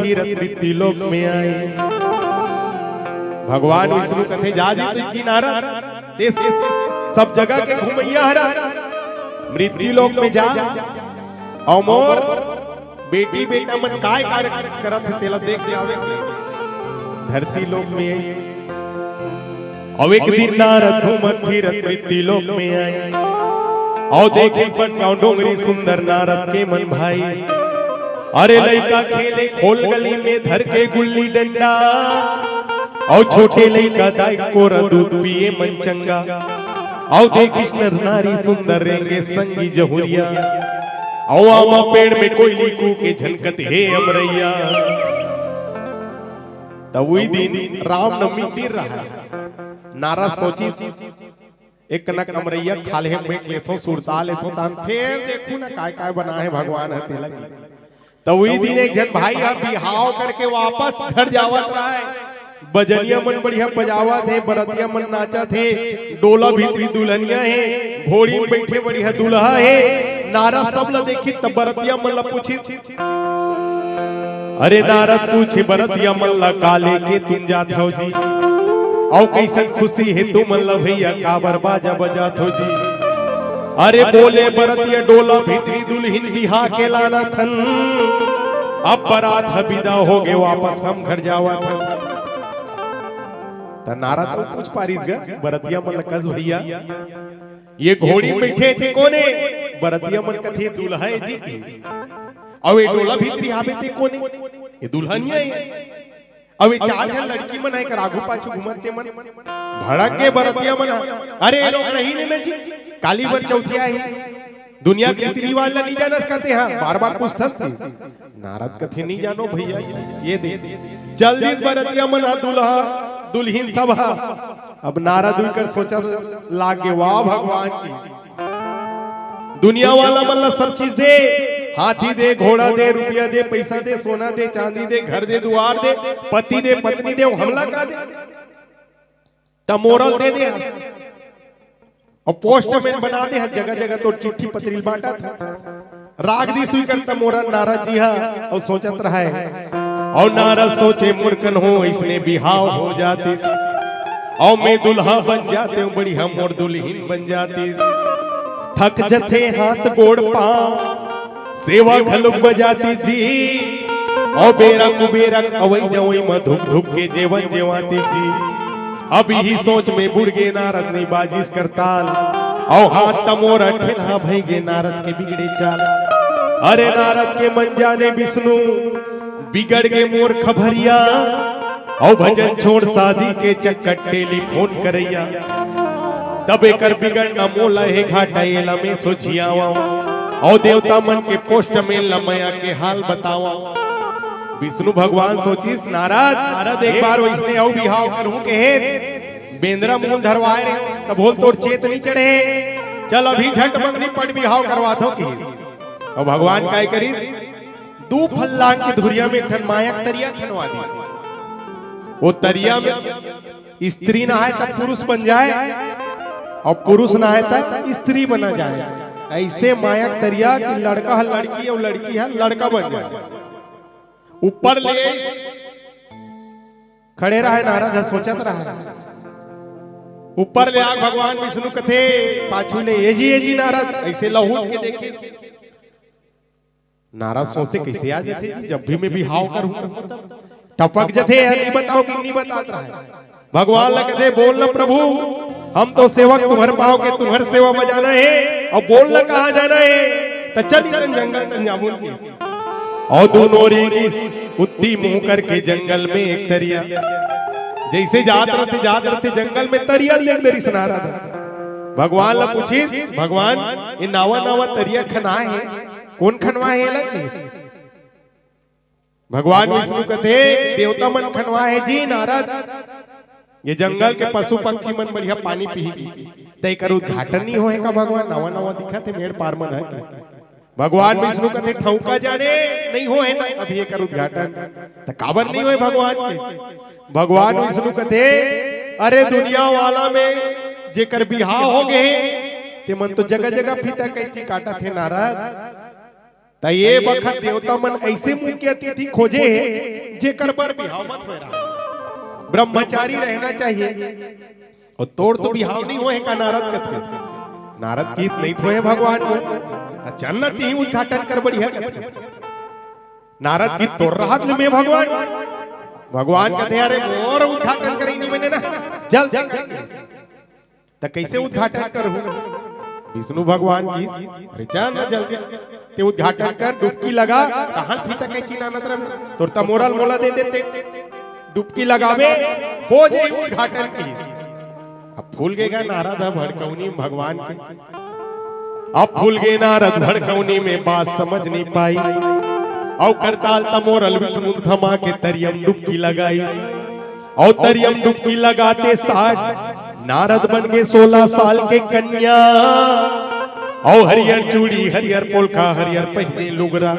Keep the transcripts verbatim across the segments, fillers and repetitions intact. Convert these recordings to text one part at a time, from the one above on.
फिरत मृत्यु लोक में आए। भगवान विष्णु कथे, "जा जी, तू जी नारद, ते सब जगह के घुमैया हरस, मृत्यु लोक में जा, अउ मोर बेटी बेटा मन काय कार्य करत हे, तेला देख के आवे।" धरती लोक में आइस। अउ एक दिन नारद घूमत फिरत मृत्यु लोक में आए। अउ देखे बन गाँव डोंगरी सुंदर नारद के मन भाई। अरे लइका खेले खोल गली में धर के गुल्ली डंडा। अउ छोटे लइका दाई कोरा दूध पिए मन चंगा। अउ देखिस नर नारी सुंदर रेंगे संगी जहुरिया। अउ आमा पेड़ में कोयली कूके झनकत हे अमरैया। तब वही दिन रामनवमी दिन रहा। नारद सोचिस, एक कनक अमरैया खाल्हे में बैठ लेथों, सुरता लेथों, तान फेर देखूं ना काय काय बनाए हे भगवान ह तेला। त वही दिन एक झन भाई ह बिहाव करके वापस घर जावत रहय। बजनिया मन बढ़िया बजावत हे, बरतिया मन नाचत हे, डोला भीतरी दुल्हनिया हे, घोड़ी में बैठे बढ़िया दूल्हा हे। नारद सब ल देखिस त बरतिया मन ल पूछिस, अरे नारद पूछे बरतिया मन ला, "का लेके तुम जात हो जी? अउ कइसन खुशी हे तुमन ला भैया, काबर बाजा बजात हो जी?" अरे बोले बरतिया, "डोला भीतरी दुल्हिन बिहा के लानथन, अब बरात ह बिदा होगे, वापस हम घर जावत हन।" त नारद तो पूछ पारिस ग बरतिया मन ला, "कस भैया, ये घोड़ी में बैठे हे ते कोन हे?" बरतिया मन कथे, "दूल्हा हे जी।" अउ ए डोला भीतरी हाबे ते कोन हे? ए दुल्हनिया हे। अउ ए चार झन लड़की मन हे, एकर आगू पाछू घूमत ते मन। भड़क गे बरतिया मन ह, "अरे ए लोग नहीं ने जी, काली बर चौथिया हे, दुनिया के रीति रिवाज ला नहीं जानस कथे, हाँ बार बार पूछथस ते।" नारद कथे, "नहीं जानो भैया, ये दे।" चल दिस बरतिया मन ह, दूल्हा दुल्हिन सब ह। अब नारद उनकर सोचत लाग गे, "वाह भगवान की।" दुनिया वाला मन ला सब चीज दे, हाथी दे, घोड़ा दे, रुपया दे, पैसा दे, सोना दे, चांदी दे, घर दे, दुआर दे, पति दे, पत्नी दे, हमला का दे? त मोरल दे दे हस। अउ पोस्टमैन बना दे हस, जगह जगह तोर चिट्ठी पत्री बांटत हस। राग दी स्वीकार त मोरल नारद जी हा, अउ सोचत रहय, अउ नारद सोचे, "मोर कन्हो अइसने बिहाव हो जातिस, अउ मैं दुल्हा बन जातेंव, बढ़िया मोर दुल्हिन बन जातिस।" थक जथे हाथ गोड़ पाँव, सेवा घलोक बजातिस जी, अउ बेरा कुबेरा अवई जवई म धुक धुक के जेवन जेवातिस जी। अब इही सोच में बुड़ गे नारद, नइ बाजिस करताल, अउ हाथ त मोर ठेलहा भई गे नारद के बिगड़े चाल। अरे नारद के मन जाने विष्णु, बिगड़ गे मोर खबरिया, अउ भजन छोड़ शादी के चक्कर टेलीफोन करइया। तब एकर बिगड़ना मोला हे घाटा, एला मैं सोचियावंव, अउ देवता मन के पोस्टमैन ला मया के हाल बतावंव। विष्णु भगवान सोचिस, नारद, नारद एक बार वइसने अउ बिहाव करहूं कहे, बेंदरा मूल धरवाए रहे, तभो ले तोर चेत नइ चढ़े, चल अभी झट मंगनी पट बिहाव करवाथंव किहिस। अउ भगवान काय करिस, दू फल्लांग के धुरिया में एक ठन माया के तरिया खनवा दिस। ओ तरिया में स्त्री नहाय त पुरुष बन जाय, अउ पुरुष नहाय त स्त्री बना जाय। अइसे माया के तरिया कि लड़का ह लड़की अउ लड़की ह लड़का बन जाय। ऊपर ले खड़े रहय, नारद ह सोचत रहय। ऊपर ले आके भगवान विष्णु कथे, पाछू ले, "ए जी, ए जी नारद।" अइसे लहुट के देखे। नारद सोचे, "कइसे आ जाथे जी, जब भी मैं बिहाव करहूं, करहूं तब टपक जथे, या नइ बतावंव कि नइ बतात रहय।" भगवान ला कथे, "बोल न प्रभु, हम तो सेवक तुम्हर पांव के, तुम्हर सेवा म जाना हे, अउ बोल न कहां जाना हे, त चल इतन जंगल तन जाबो न के।" अउ दूनों रेंगिस उत्ती मुंह करके जंगल में एक तरिया। जइसे जात रथे, जात रथे जंगल में तरिया ल देख डरिस नारद। भगवान ला पूछिस, "भगवान, ए नावा नावा तरिया खनाय हे, कोन खनवाय हे एला?" कहिस। भगवान विष्णु कथे, "देवता मन खनवाय हे जी नारद, ये जंगल के पशु पक्षी मन बढ़िया पानी पीही।" त एकर उद्घाटन नइ होय हे का भगवान? नावा नावा दिखत हे, मेड़ पार मन हे। भगवान विष्णु कथे, "ठउका जाने नइ होय हे ना अभी एकर उद्घाटन।" त काबर नइ होय भगवान के? भगवान विष्णु कथे, "अरे दुनिया वाला में जेकर बिहाव हो गे हे, ते मन तो जगह जगह फीता कैंची काटत हे नारद।" त ये बखत देवता मन ऐसे मुख्य अतिथि खोजे हे, जेकर बर बिहाव मत होय रहा, ब्रह्मचारी रहना चाहिए। अउ तोर तो बिहाव नहीं होय हे का, नारद कथे। नारद किहिस नहीं तो होय हे भगवान मोर। त चल न तिही उद्घाटन कर, बढ़िया कथे। नारद किहिस तोर रहत ले मैं भगवान। भगवान कथे, अरे मोर उद्घाटन करे नहीं मैंने ना, जल्दी कर। त कइसे उद्घाटन करहूं? विष्णु भगवान किहिस, अरे चल ना जल्दी, ते उद्घाटन कर, डुबकी लगा। कहां थी तक चिनानत रहे, तोर त मोर ल मोला दे देते। डुबकी लगाबे, हो जाही उद्घाटन किहिस। अब फूल गे गा नारद ह भड़कौनी म भगवान के। अब फूल गे नारद भड़कौनी में, बात समझ नहीं पाइस। अउ करताल त मोर ल विष्णु थमा के तरिया म डुबकी लगाइस। अउ तरिया म डुबकी लगाते साठ नारद बन गे सोलह साल के कन्या। अउ हरियर चूड़ी, हरियर पोलखा, हरियर पहिने लुगरा।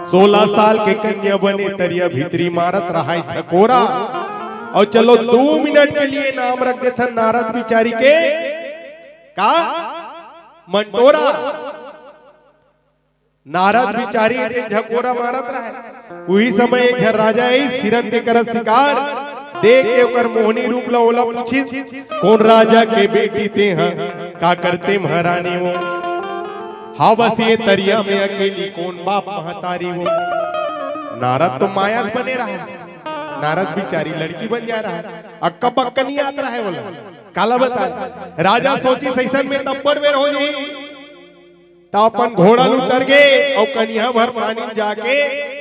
सोलह साल के कन्या बने, तरिया भीतरी मारत रहाय झकोरा। अउ चलो दू मिनट के लिए नाम रख देथन नारद बिचारी के, का? मंटोरा। नारद बिचारी एक झकोरा मारत रहे। उही समय एक झन राजा आइस, हिरन के करत शिकार। देख के ओकर मोहनी रूप ल ओला पूछिस, कोन राजा के बेटी तें ह, काकर तें महारानी वो? हां बस ये तरिया में अकेली, कोन बाप महतारी वो? नारद तो माया बने रहे, नारद बिचारी लड़की बन जाय रहे, अक्का बक्का नहीं आत रहे ओला। काला बता, राजा सोचिस अइसन में त अब्बड़ बेर हो जाही। त अपन घोड़ा ल उतर गे अउ कनिहा भर पानी म जाके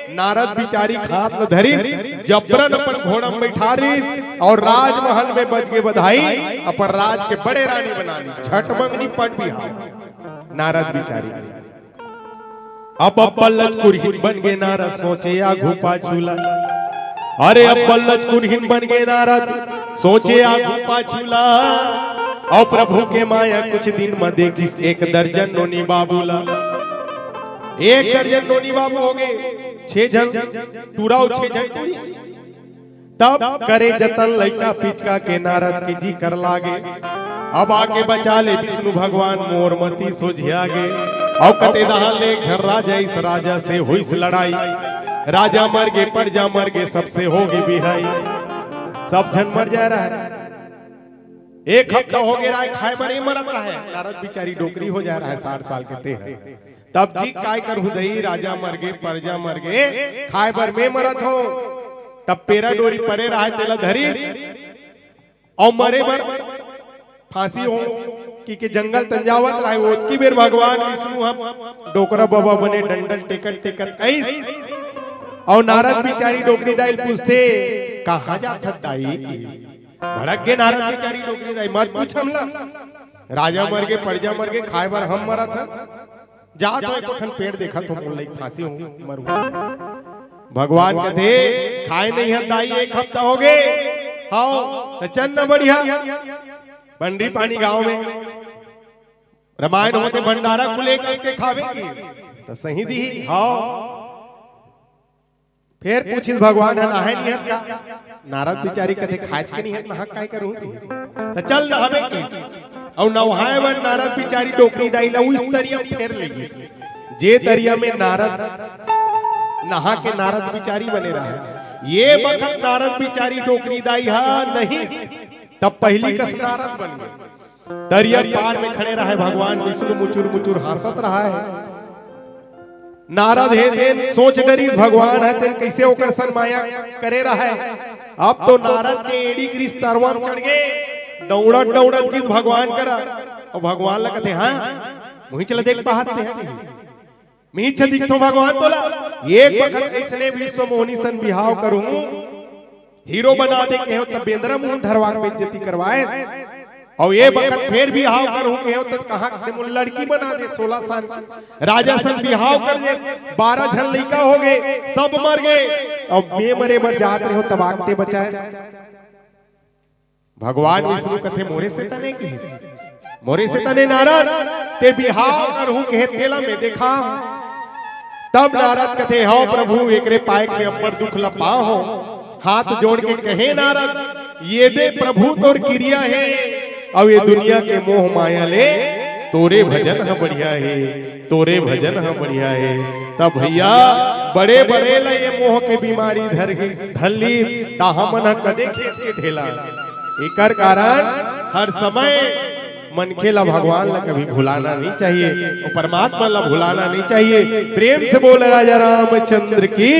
नारद बिचारी के हाथ ल धरिस, जबरन अपन घोड़ा म बइठारिस अउ राजमहल में बज गे बधाई, अपन राज के बड़े रानी बना लिस। झट मंगनी पट बिहाव नारद बिचारी के। अब अब्बल लचकुरहिन बन गे नारद, सोचे आघू पाछू ला। अरे अब्बल लचकुरहिन बन गे नारद, सोचे आघू पाछू ला। अउ प्रभु के माया कुछ दिन म देखिस एक दर्जन नोनी बाबू ला। एक दर्जन नोनी बाबू हो गे, छह झन टूरा अउ छह झन टूरी। तब करे जतन लइका पिचका के नारद के जी कर लागे। अब आके बचा ले विष्णु भगवान, मोर मति सोझिया गे। अउ कते दहां ले एक झन राजा, इस राजा से होइस लड़ाई। राजा मर गे, परजा मर गे, सबसे हो गे बिहाई। सब झन मर जाय रहे। एक हफ्ता हो गे रहे, खाय बर ए मरत रहे। नारद बिचारी डोकरी हो जाय रहे, साठ साल के तें ह। तब जी काय करहूं दई, राजा मर गे, परजा मर गे, खाय बर मैं मरत हों। तब पेरा डोरी परे रहे, तेला धरिस अउ मरे बर फांसी हो कि के जंगल तंजावत रहे। ओतकी बेर भगवान विष्णु ह डोकरा बबा बने डंडल टेकत टेकत आइस। अउ नारद बिचारी डोकरी दाई ल पूछथे, कहां जात हस दाई? भड़क गे नारद बिचारी डोकरी दाई, मत पूछ हमला। राजा मर गे, परजा मर गे, खाय बर हम मरत हन। जात हों एको ठन पेड़ देखत हों, मोर लइक फांसी हो मरहूं। भगवान कथे, खाय नहीं हस दाई, एक हफ्ता हो गे। हव, त चल न बढ़िया। पंडरी पानी गांव में रमायन होथे, भंडारा कुले कस के खाबे कि, त सही दिही। हव। फेर पूछिस भगवान ह, नहाय नहीं हस का? नारद बिचारी कथे, खायच के नहीं हस, नहा के काय करहूं कि? त चल नहाबे कि। अउ नहाय बर नारद बिचारी डोकरी दाई ला उस तरिया म फेर लेगिस, जे तरिया में नारद नहा के नारद बिचारी बने रहे। ये बखत नारद बिचारी डोकरी दाई ह नहीं, तब पहिली कस नारद बन गे। तरिया पार में खड़े रहे भगवान विष्णु, मुचुर मुचुर हांसत रहे। नारद हे तेन सोच डरिस, भगवान ह तेन कइसे ओकर सन माया करे रहे। अब तो नारद के एड़ी करिस तरवा म चढ़ गे, दउड़त दउड़त गिस भगवान करा। अउ भगवान ला कथे, हां, मुहिच ला देख पाहत तें ह? मिहिच दिखथों भगवान तोला। एक बखत अइसने विश्व मोहनी सन बिहाव करहूं, हीरो बना दे कहेंव त बेंदरा मुंह धरवा के बेइज्जती करवाएस। अउ ए बखत फेर बिहाव करहूं कहेंव त कहां के मोला लड़की बना दे, सोलह साल के राजा सन बिहाव कर दे, बारह झन लइका हो गे, सब मर गे। अब मैं मरे बर जात रहेंव तब आके तें बचाएस। भगवान विष्णु कथे, मोरे से तने किहिस, मोरे से तने नारद, तें बिहाव करहूं कहे तेला मैं देखांव। तब नारद कथे, हव प्रभु, एकरे पाय के अब्बड़ दुख ल पांव हों। हाथ जोड़ के कहे नारद, ये दे प्रभु तोर किरिया हे, अउ ये दुनिया के मोह माया ले तोरे भजन ह बढ़िया हे, तोरे भजन ह बढ़िया हे। त भैया, बड़े बड़े ला ये मोह के बीमारी धर धर ली, त हमन ह कदे खेत के ढेला। एकर कारण हर समय मनखे ला भगवान ला कभी भुलाना नहीं चाहिए, और परमात्मा ला भुलाना नहीं चाहिए। प्रेम से बोल राजा रामचंद्र की।